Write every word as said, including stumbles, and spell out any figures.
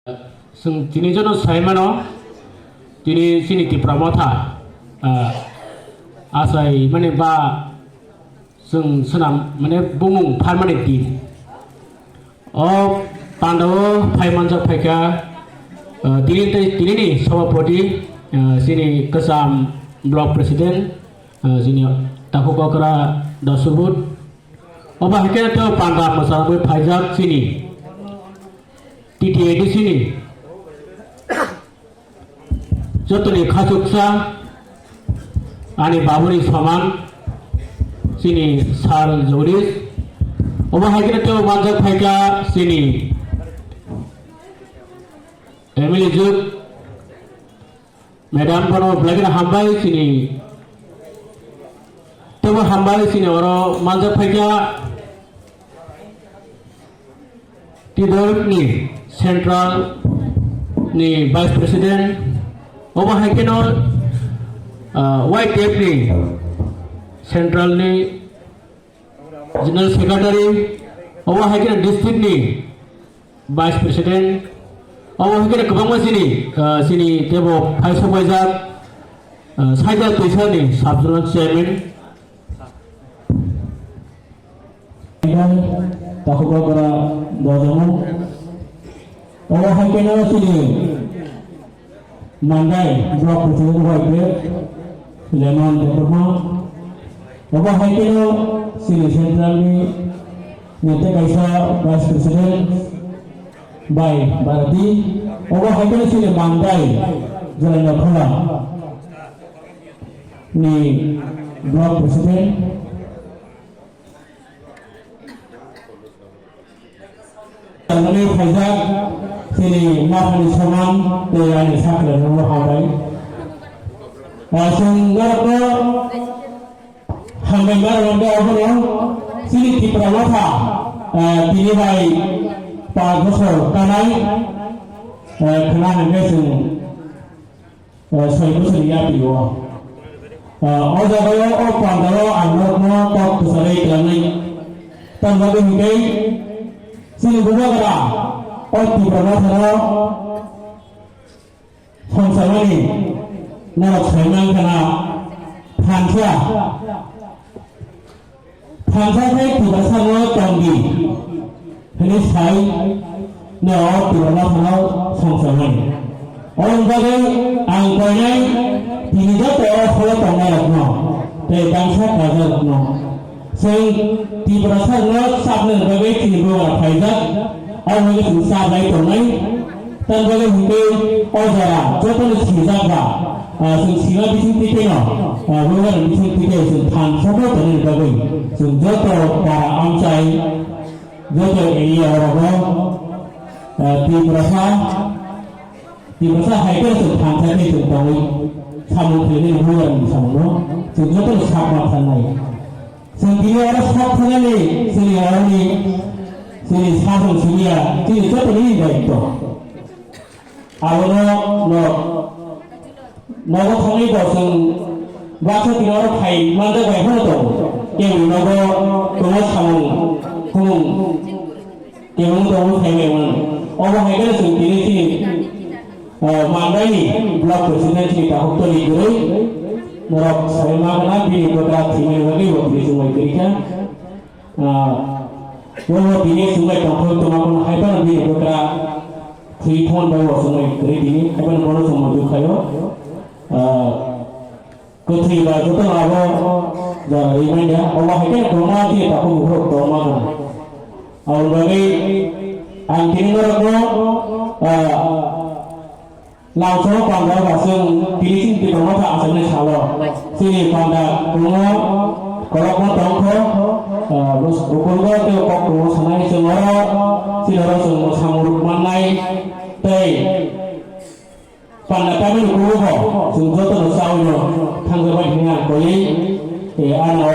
Chwng tini jono sai mano, tini chini Tipra Motha, ah, achai mani ba chwng swnam mane bumung pharmani din. O pandao phai manjak phaikha, ah, tini tei tinini sabhapati, ah, chini Kwcham Block President, ah, chini Takhuk Okra Dasubut. Obo haikhe to panda mwchangwi phaijak chini T T A D C ni jotoni khachuksa ani babuni soman chini Sir Jagdish. Obo haikhe to manjak phaikha chini M L A juk. Madam, bono belai kheno hambai chini. Tebo hambai chini oro manjak phaikha T W F ni Central ni Vice President. Obo hai kheno, ah, Y T F ni Central ni General Secretary, obo hai kheno district ni Vice President, obo hai kheno kwbangma chini, ah, chini tebo phaisok waijak, ah, Saida Tuisa ni Sub Zonal Chairman. Takhuk Okra Dojamo, obo hai kheno chini Mandai Block President bai khe Lemon Debbarma. Obo hai kheno chini Central ni nete kaisa Vice President bai Bharati. Obo hai kheno chini Mandai Jalaina Phola ni Block President. Tangmani phaijak chini mathani soman tei ani sakhlai no hambai. Ah, chwng norokno hambai ma rwkha, abono chini Tipra Motha, ah, tini bai panch bosor kanai, ah, khna hwnkhe chwng eh, soi bosor yapri o. Eh, o jaga o, o panda o ang norokno kok kwcharwi twlangnai. Tamni bagwi hwnkhe chini bubagra o Tipra Mothano songcharmani norok sai mankha na thansa. Thansa khe Tiprasa no tong di hwnwi sai no Tipra Mothano songcharmani. Aboni bagwi ang koinai tini joto o pholo tongnairokno tei bangsa kajarokno chwng Tiprasa no chapnani bagwi chini bubagra phaijak, aboni bagwi chwng chaplai tongnai. Tamni bagwi hwnkhe o jora jotoni swijak ba, ah, chwng sima bising twi kheno, ah, bubagrani bising twi khe chwng thansa khe tongnani bagwi chwng joto para amchai, joto area o rogo, ah, Tiprasa, Tiprasa hai khe chwng thansa khe chwng tongwi samung khlainani bubagrani samungno chwng jotono sak ma sanai. Chwng tini oro sak thanani chini oroni chini sajwng simiya chini jotoni daityo. Abono no nogo thangwi bo chwng baksa tini oro phai manjak bai phano tongo. Kebo nogo tongo samung khumung. Kebo tongo thai bai mano. Obo hai khe chwng tini chini, ah, Mandaini block president chini takhuk toni kwrwi norok sai ma khna bini kwkra thwimani bagwi bo tini chwng bai kwrwi kha. Ah, bo bo tini chwng bai tongthok tongma khna hai phano bini kwkra thwi thon bai bo chwng bai kwrwi tini hai phano bono chwng bai dukhaio. Ah, Kwthwi ba joto abo jora rimanya, omo hai khe kwbangma tini takhuk bukhuk kwbangma tongo. Aboni bagwi ang tini norokno, ah, lamsao panda ba chwng tini chini Tipra Motha achuknai salo chini panda kwbangma kolokma tongkho, ah, bus-, bukhukgo tei kok tongo sanai chwng oro chini oro chwng mwsamung rwk mannai tei Panda tamni kurugo chwng jotono chawi no thangjabai hwnwi ang koi, eh, ano